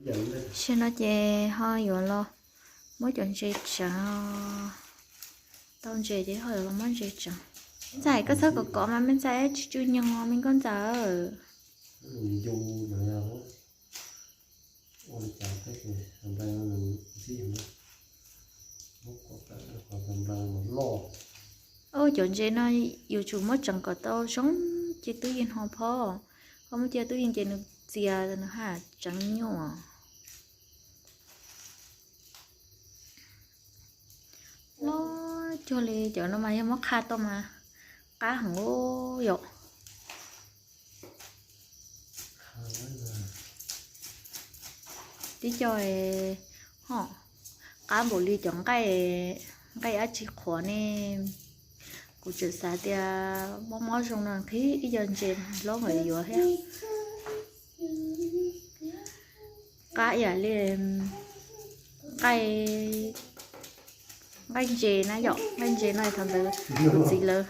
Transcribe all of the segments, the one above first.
Tam sim no ces ho yuav los muab cov ntses tseev. Tau ntses ces ho yuav los muab ntses tseev. Me ntxhais, koj txhob kov kov mas, me ntxhais, tsis tsw nyoog me nkauj ntxawm. Cov ntses no yuav tsum muab tseev kom tau zoo, cia tub yeej ho phob. Koj muab cia tub yeej ces nws txias, nws haj tseev nyuaj. Los cuag li cov no mas yog muab qha tau mas qab heev yom. Tib co ho qab npaum li cov nqaij, nqaij dab tsi qhuav ne. Kuv tseem xav tias mob mob zoo no qhib ib co ntses hlob nkawd yuav thiab. Qab ib yam li nqaij, nqaij ntses na yom, nqaij ntses no thaum ntawd kuv txiv lawv,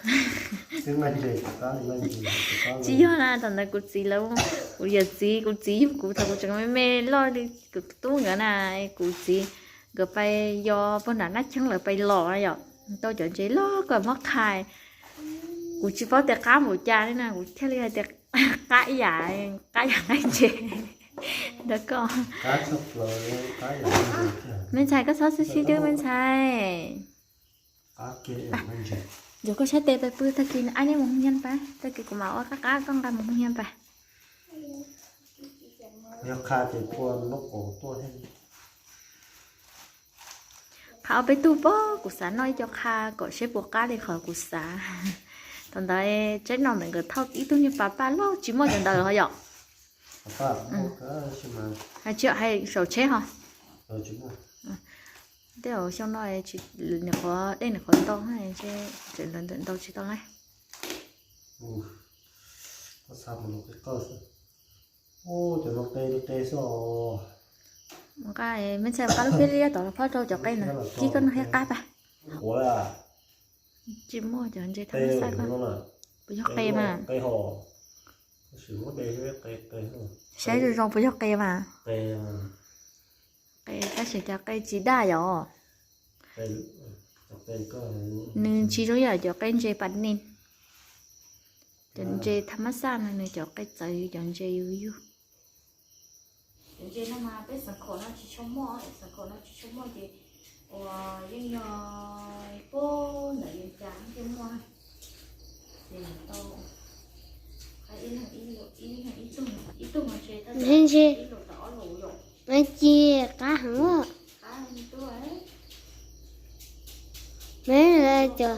tsis yog na, thaum ntawd kuv txiv lawv, kuv yawm txiv, kuv txiv yug kuv thaum kuv tseem me me loj li kuv tub nkawd na, kuv txiv nkawd pais yos puag nram Nab Cheeb lawv pais los na yom, tau cov ntses loj kawg muab qha. Kuv tsis paub tias qab npaum cas li na, kuv thiaj li hais tias qab ib yam, qab ib yam nqaij ntses ntawd koj. Me ntxhais, koj txhob xwb xib twb me ntxhais. Yuav koj sab tes pais pw, tag kis aib neb mus hu nyiaj pab, tag kis kuv mam ua qab qab koj nqa mus hu nyiaj pab. Qha ob peb tug pab, kuv xav noj ib co qha kom seb puas qab li qhov kuv xav. Thaum ntawd tsaib no ntawd nkawd thauj ib tug niag pas paj loj tsis muaj cov ntawd ho yom. Hais tsis hais saum tsheb ho. Tej zaum xyoo no nws qhuav dej nws qhuav ntau, ntau tsis tau lawm. Nqa me ntxhais qab lub phiab liab tod los phob rau cov qe na, kib koj noj thiab qab pab. Tsis muaj cov ntses thab xaj koj. Puas yog qe mas? Saib zoo zoo puas yog qe mas? Qe tab sis cov qe tsis daj yom. Nws tsis zoo yam cov qe ntses pas nis. Cov ntses thab mab xaj no nws cov qe txawv, cov ntses yus yug. Cov ntses no mas peb xeev khaum no tsis tshua muaj, xeev khaum no tsis tshua muaj ces uas yeej yog puag ntawm Vias Cas thiaj muaj. Ces tau ib leeg ib tug, ib tug ntses tab tom ib lus tom ob lus yom. Ci qab heev. Qab li tuaj. Me cov,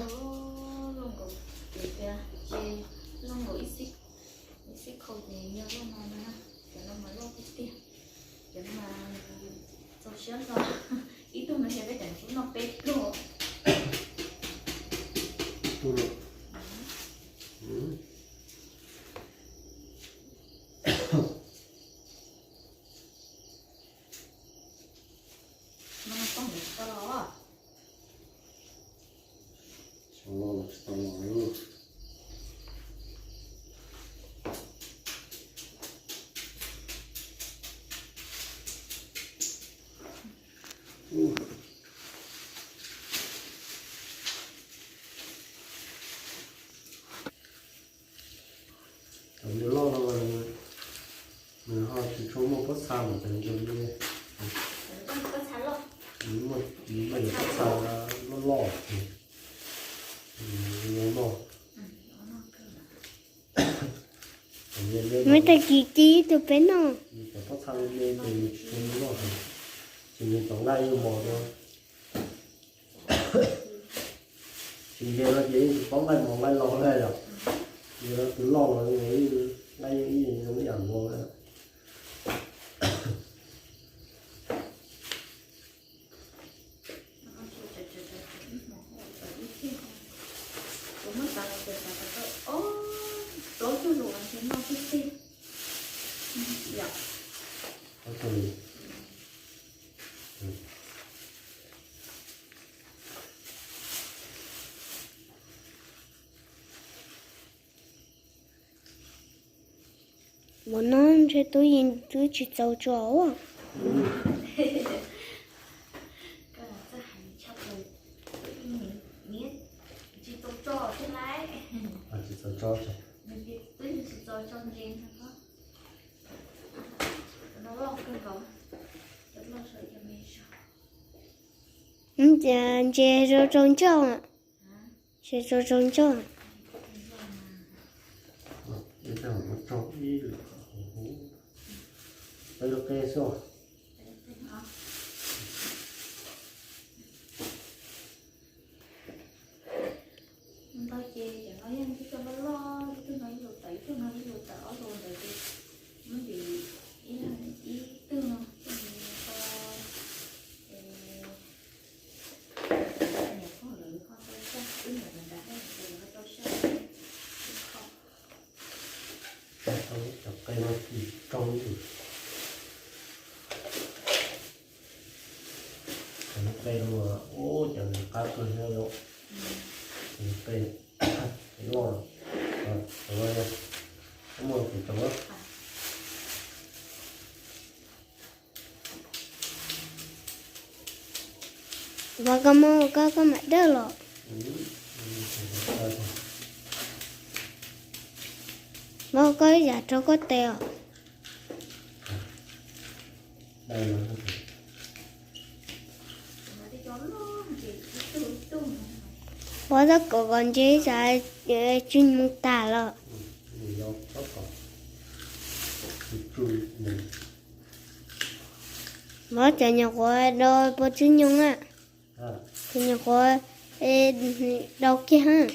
ces tias ces loj nkaus ib xib khau ces yog loj no na. Cov no mas loj tiag tiag. Cov no mas txaus siab zog. Ib tug no yog peb cov ntsuab noj peb pluag. Cov ntses loj no nws ho tsis tshua muaj pob txha mas cov ntses li, nws muaj cov pob txha loj loj no. Muab tag kis ci ib tug peb noj. Cov pob txha me me ces nws tsis tshua muaj noj heev, ces nws cov nqaij yeej mos no. Tsis ntses no ces yeej tsis paub nqaij mos nqaij los li yom. Ntses no tus loj los nqaij yeej ib yam zoo ib yam nkaus li. Ua no ntshe tub yeej twb tsis txaus tso as. Koj txawj hais tshaj plaws, niam tsis txaus tso thiab lauj. Tsis txaus tso, twb tsis txaus tso ntses no. Cov no loj kawg nkaus, cov loj saum cov me zog. Ntses zoo rau ncauj, ntses zoo rau ncauj. Ib tag muab tso ib lwm, qe lub qe xwb. Ntau ces cov no yeej ib tug loj loj, ib tug no ib lus tawm, ib tug no ib lus tawm, ob lus ntawd ces muab ntsis ib, ib tug no coj mus rau niam pog lawv ho tau saj, wb niam lawv nrad thiab ces lawv ho tau saj ib qho. Cov qe no tsis rau li. Cov qe no ua cas nws qab kawg thiab yom. Cov qe, qe loj, cov no yog, muaj tus cov Vov koj muab koj, koj mam dawj los. Vov koj ib yam rau koj tes os. Vov txhob kom kom ntses ib sas tsis mus tag los. Vov cov nyuam qhuav do puas tsis nyoog a, cov nyuam qhuav do kiag.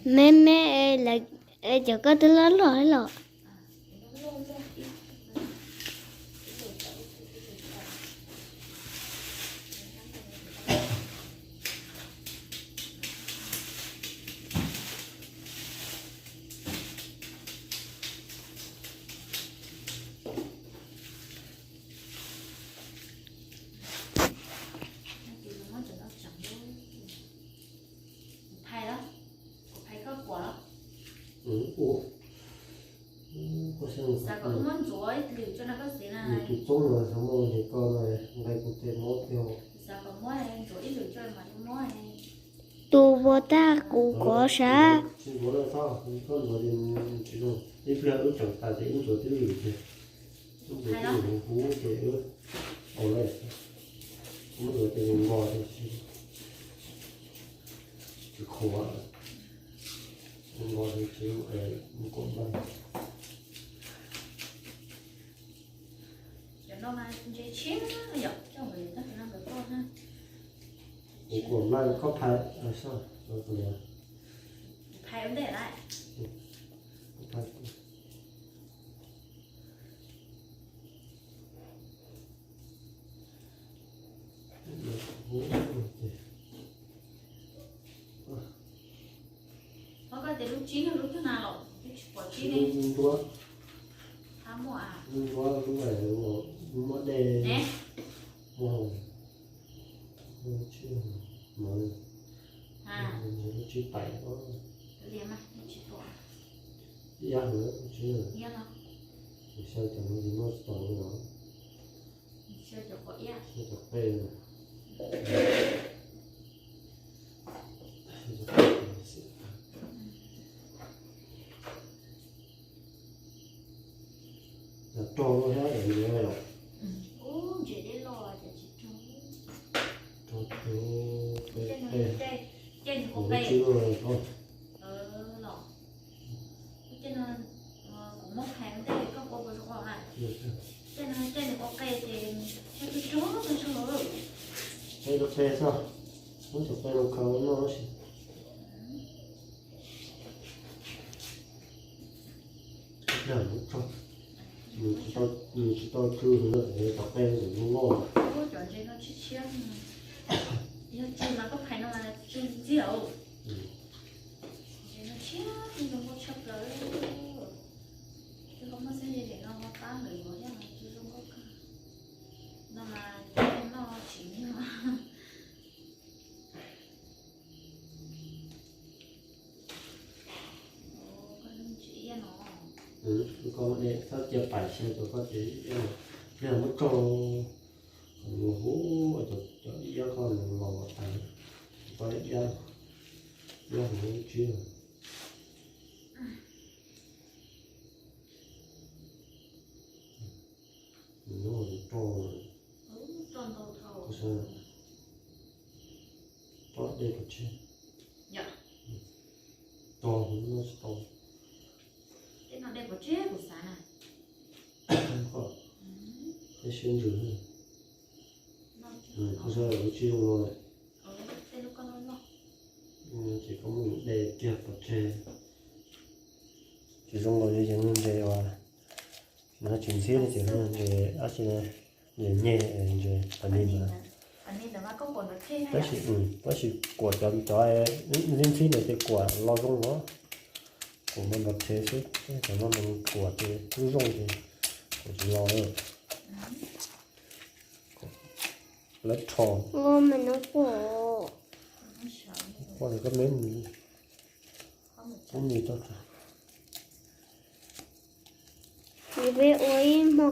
Me me, cov koj twb loj loj los. Tus txoob no xav muab ces koj nqa kuv tes muab thiab. Tus puas tag kuv kov sav. Tsis ntxuav lawm, koj ntxuav ces tsis zoo. Ib pliag wb tseem tas ces wb ntxuav tib lwm ces, wb ntxuav tib lwm huv ces wb, au, muab ntxuav ces nws nqos ces tsis, tsis qhuav, nws nqos ces tsis, mus kom npaj. Mus kom npaj koj phais, phais. Koj tias lub tsib yog lub twg na los? Lub nruab, lub nruab, lub muab dej, lub tsib, lub tsib pais, ib yam lub tsib, xyaw cov no ces noj tsis tau li los. Xyaw cov qe no. Rog lub thiab es ntses los. Rog, peb, peb, kuv tsib lub no. Peb rog peb xwb, muab cov qe no khaws noj si. Pliag muab tso, nws tsis tau tsw, nws tsis tau tsw, nws tau qe nws zoo nkauj. Ua cov ntses no tshiab tshiab, yog tsw mas koj phais no mas tsw ntxiag os. Ntses no tshiab, tsw zoo nkauj tshaj plaws. Twb ho muaj txheej ze daim no ho pab nkawd yuav thiab, tsw zoo nkauj kawg. No mas noj tsis nyuaj. Koj de txhob cia pais xyaw rau koj ces ib yam, pliag muab tso, mus hu cov ib yam koj los los tas, koj ib yam, ib yam mus ib tsib. Nws nyob hauv roj, roj ntau dhau, roj dej pov tseg, roj no tsis tau. Tej no dej pov tseg kuv xav na. Koj, tej siab ntsws, kuv xav lawv tsis zoo los lawm. Ces koj muab de kiag pov tseg. Tsis zoo los yog ntses uas nws tsis ntxhib no ces ntses dab tsi, ntses nyeg, ntses pas nis ntawd. Tab sis, tab sis kuam cov, cov ntxhib ntxhib ntawd ces kuam los zoo los, kuam mas nrov rhev xwb, cov no mas kuam ces lub zoo ces kuam tsis los lawm. Lawv rho. Poj niam koj me, poj niam tau. Peb ua ib hmo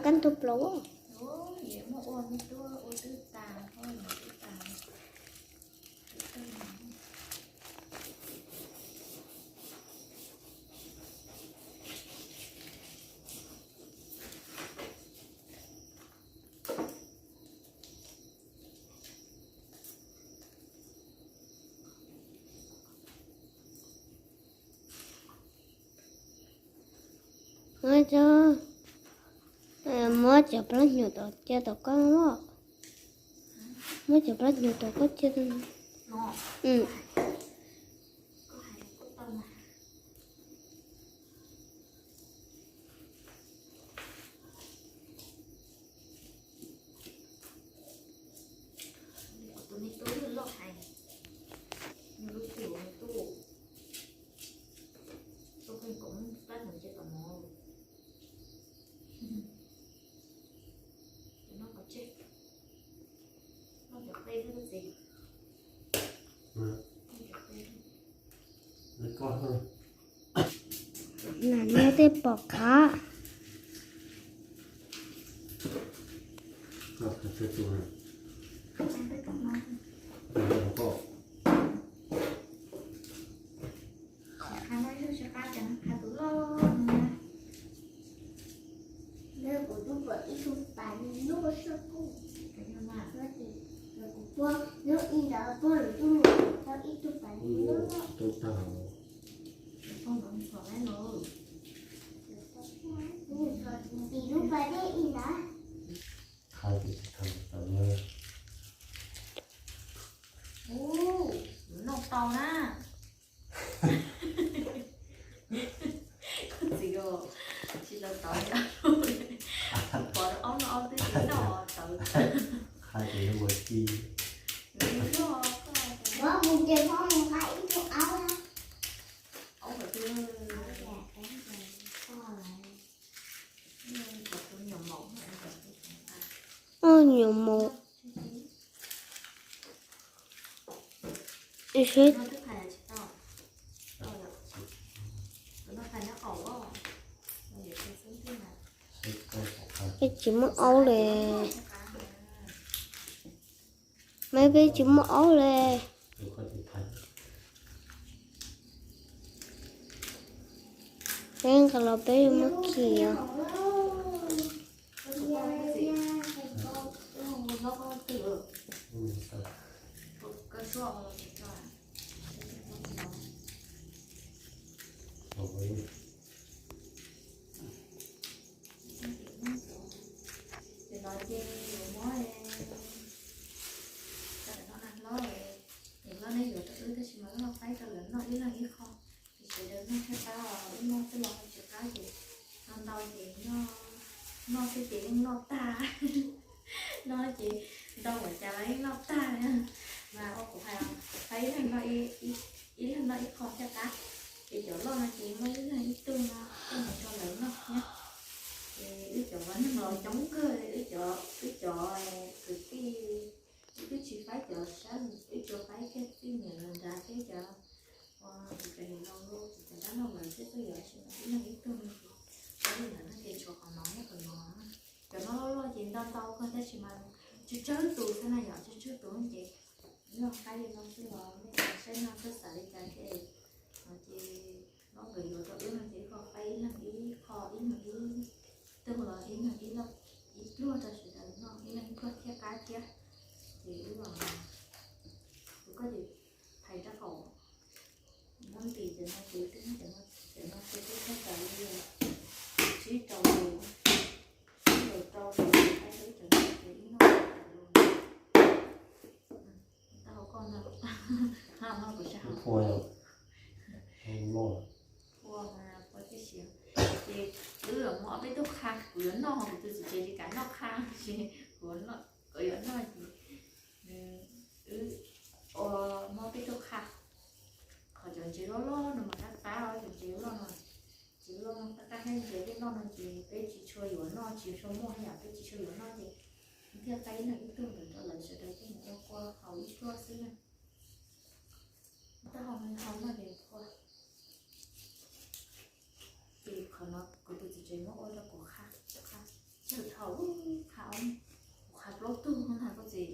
kab ntug plaws. Muab cov plaub nyuag tom cia tom koj, muab cov plaub nyuag tom koj cia. Tus me tub loj heev, nws lub twm me tub, tus kheej kom muab pab tus nce tom no. Cov no kom tseg, noj cov qe xwb txiv. Nam no tej pom qab. Ub, noj tau na. Koj txiv os, tsis tau tau li, pov rau ob no ob twb tsis noj tau. Qha ces ua ci. Nws loj, mus ces ho mus qha ib tug aub na. Aub qhov twg? Ub, nyuam maum. Peb tsis muaj aub li. Maiv, peb tsis muaj aub li. Peb nqa los peb yuav muab khi os. Ces no ces yuav muab, cov no hlob, niam hlob neb yuav rau wb tab sis mas wb ho faib rau lawv noj ib leeg ib qho, ces sawv daws noj tshaib plab, wb noj twb los ho tsis Noj xwb ces yeej noj tag. Noj ces ntau npaum cas los yeej noj tag. Mas ua kuv hais, faib ib leeg noj ib qho thiaj qab. Ces cov loj no ces muaj ib leeg ib tug no coj mus rau lawv noj thiab. Ces wb cov vaj neeg los coob kawg, wb cov, wb cov kwv tij, wb twb tsis faib cov sab, wb tsuas faib kiag txij niam lawv nrad thiab cov, ua, kuv cov niam laus, kuv cov dab laug lawv thiab xwb, yog tsis muaj ib leeg ib tug no ces faib li ntawd no ces tshuav qhov no nyob qhov no. Cov no loj loj ces ntau ntau kawg tab sis mas tsawg tsawg tus xwb na yom, tsawg tsawg tus ces noj qaib li no xwb los nej saib no txawj xav li cas thiab. No ces no nkawd yuav rau wb no ces wb ho faib ib leeg ib qho, ib leeg ib tug los ib leeg ib pluag rau sawv daws noj, ib leeg ib pluag thiaj qab thiab. Ces wb los, tus koj ces hais rau qhov muab ntim cov no ces twb, cov no ces twb txog tawm li tsib rau tus, tsib rau tus, tab sis cov no ces wb noj tau tus. Tau koj no, no kuv tsis hais. Ua mas ua tib si. Ces wb yuav muab ob peb tug qha, kuv yuav noj, kuv tus txiv tsev tsis kam noj qha, ces kuv, kuv yuav noj ces wb ua muab ob peb tug qha. Qhov cov ntses loj loj no mas qab qab, cov ntses loj no, ntses loj no qab qab, ntses tej loj no ces peb tsis tshua yuav noj, tsis tshua muaj yom, peb tsis tshua yuav noj ces thiaj faib ib leeg ib tug ntawd rau lawv sawv daws coj mus ua kua haus ib pluag xwb na. Taub hau no haus noj ces phua. Ces qhov no kuv tus txiv tsev muab ua rau kuv qha, qha, qha, qha plaub tug ntag koj txiv.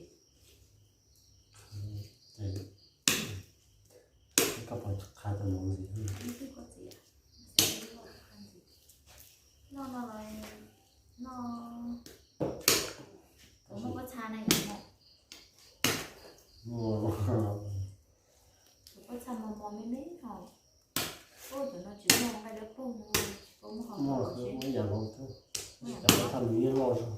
Koj puas qha tau npaum ntxiv? Ib tug koj txiv, noj no los noj. Kuv muaj pob txha na yom. Muaj. Kuv pob txha mos mos me me no. Ua cov no tsis muaj nqaij dawb paug no, tsis paub muaj hauv, muaj, muaj yam no thiab. Cov pob txha me me loj zog.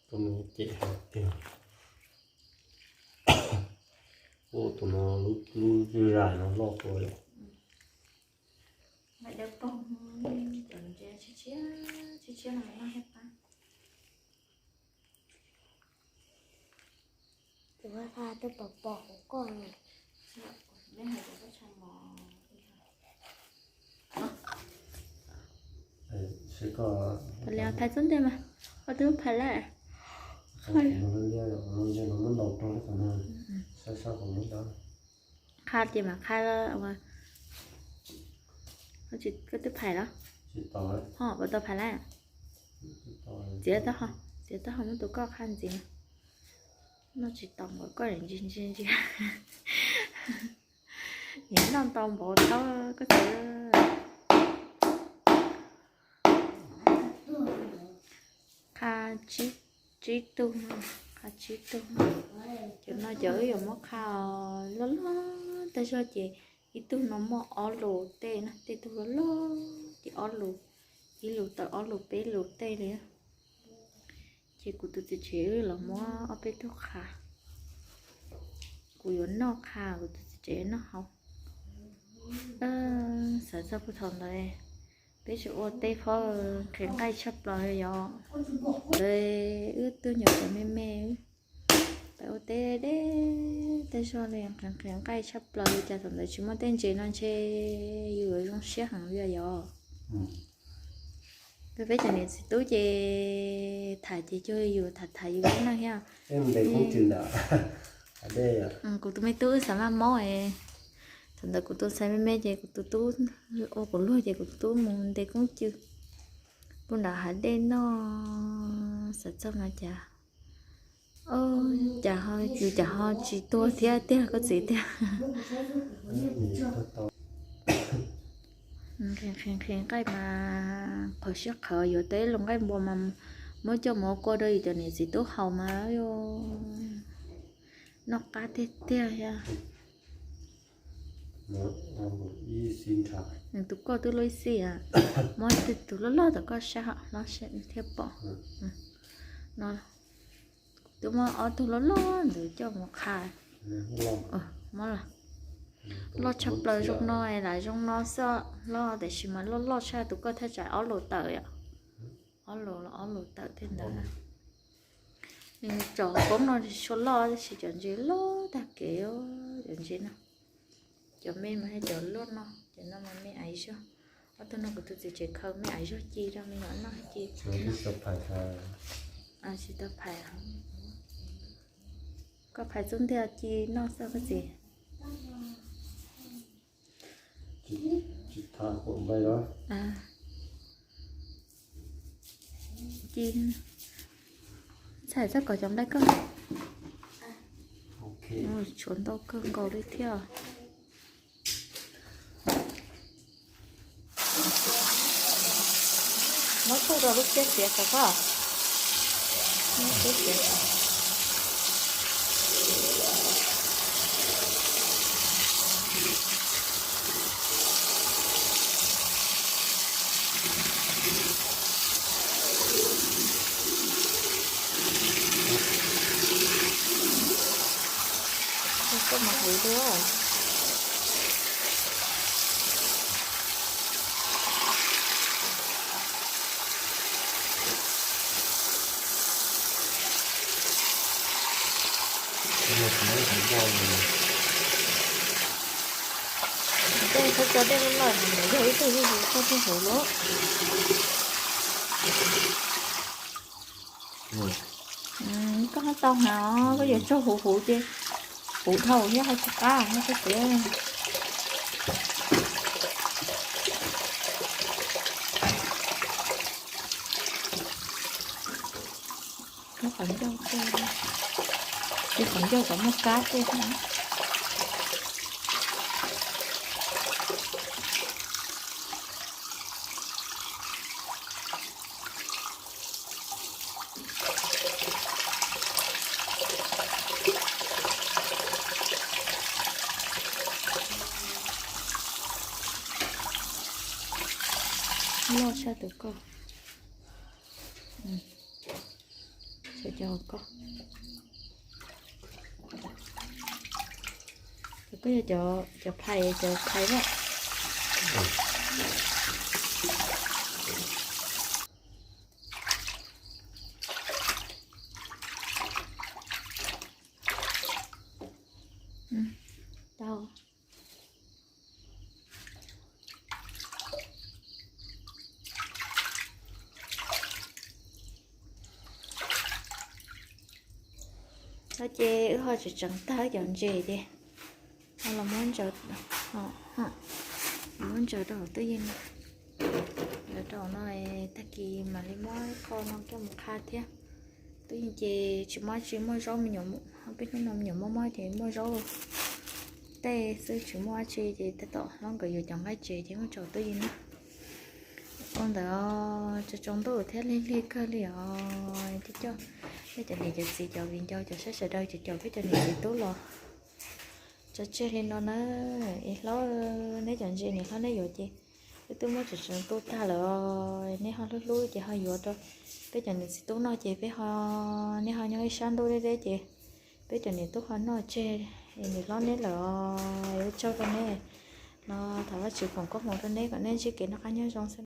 Tus no ces hais tias, ua tus no lub, lub zaj no loj kawg li. Nqaij dawb paug, cov ntses tshiab tshiab, tshiab tshiab no noj thiaj qab. Tus qha twb pom pom hauv koj no. Phais txob nteg mas, koj twb phais lawm. Qha ces mas qha, koj twb phais los? Ho puas tau phais lawm? Txiav taub hau, txiav taub hau muab tus koj qha ntxiv. Noj tsis tau npaum koj ntsia ntsia ntsia. Nyiam noj ntau npaum tau koj txiv. Qha tsib tug, qha tsib tug. Cov no cov wb yuav muab qha loj loj tag zog ces ib tug no muaj ob lus tej na, tej tug loj loj ces ob lus, ib lus tawm ob lus peb lus tej li. Ces kuv tus txiv tsev wb los muab ob peb tug qha. Kuv yuav noj qha, kuv tus txiv tsev noj hauv. Xav txog puag thaum ntawd peb tseem ua teb phob nqhis nqaij tshaj plaws li yom. Ntawd wb tuaj nyuam qhuav me me, peb ua teb deb tej zog li nqhis nqhis nqaij tshaj plaws li cas thaum ntawd tsis muaj tej ntses no ntshe yus yuav zoo siab heev li yom. Peb, peb cov niam txiv tub ces tham ces cuag yus tham tham yus lub neej thiab. Kuv tus me tub wb xav maj mob, thaum ntawd kuv tus ntxhais me me ces kuv tus tub ua kuv luag ces kuv tus tub mus nte koob cw puag nram hav dej noj, xav txog mas cas, cas ho yus cas ho tsis tuag thiab tiag koj txiv tiag. Nqhis nqhis nqaij mas qhov siab qhawv, yuav tau ib lub nqaij npua mas muab coj mus ua kua rau yus cov niam txiv tub haus mas noj qab tiag tiag thiab. Tus koj twb loj ib xij, muab tus loj loj tom koj sab hauv no thiaj pom. No, twb muab ob tug loj loj ntawd coj mus qha. Muab los. Loj tshaj plaws zoo no, lam zoo no xwb loj, tiam sis mas loj loj tshaj tus koj thaj tsam ob lus tawm yom. Ob lus los ob lus tawm thiab ntawd. Nws tsom poob no tsis tshua loj tab sis cov ntses loj tag kev, cov ntses no. Cov me mas yog cov luaj no, cov no mas me aiv zog. Ob tug no kuv tus txiv tseem khaws me aiv zog ci rau me nyuam noj ci. Tsis tau phais, koj phais txub ntiag ci noj xwb koj txiv. Ci, txhais txhob kom cov nplej koj. Tshuav ntau kawg nkaus li thiab. Muab tsuj rau lub siab txiav kom koj. Muab siab txiav kom. Koj mas huv dua. Koj txhob tso dej loj loj, yog ib tug yog koj thiaj huv lawm. Koj hab tau hos, koj yuav tso huv huv ces huv dhau thiab hais tsis qab hab koj tias. Muab qhov ncauj, ces qhov ncauj kom muaj kab tej na. Loj tshaj tus koj. Koj yog cov phais, cov phais na. Tau. Ces wb ho tseem tseev tag cov ntses ces ho los muab ntsaws, muab ntsaws rau hauv tub yees. Ntsaws rau hauv no, tag kis mam li muab kho no coj mus qha thiab. Tub yees ces tsis muaj dab tsi, muaj zaub me nyuam, peb hnub no me nyuam mob mob ces muaj zaub tej xwb tsis muaj dab tsi ces tab tom hlob nkawd yuav cov nqaij tsev ces muab tso tub yees na. Ua ntawd tsaus tsaus ntuj thiab lig lig kawg li os. Coj peb cov niam cov txiv cov viv ncaus cov saib sawv daws cov caum peb cov niam txiv tub los tso tseg li no na. Es hlob, neb cov ntses niam hlob neb yuav ces peb twb muab tseem tseem tu tag lawm, neb ho hlub hlub ces ho yuav rau peb cov niam txiv tub noj ces peb ho, neb ho nyob ib sab ntuj deb deb ces peb cov niam tub ho noj tseg, es niam hlob neb lawm os. Ua tsaug rau neb no, thov Vajtswv foom koob hmoov rau neb kom neb ntsib kev noj qab nyob zoo xwb.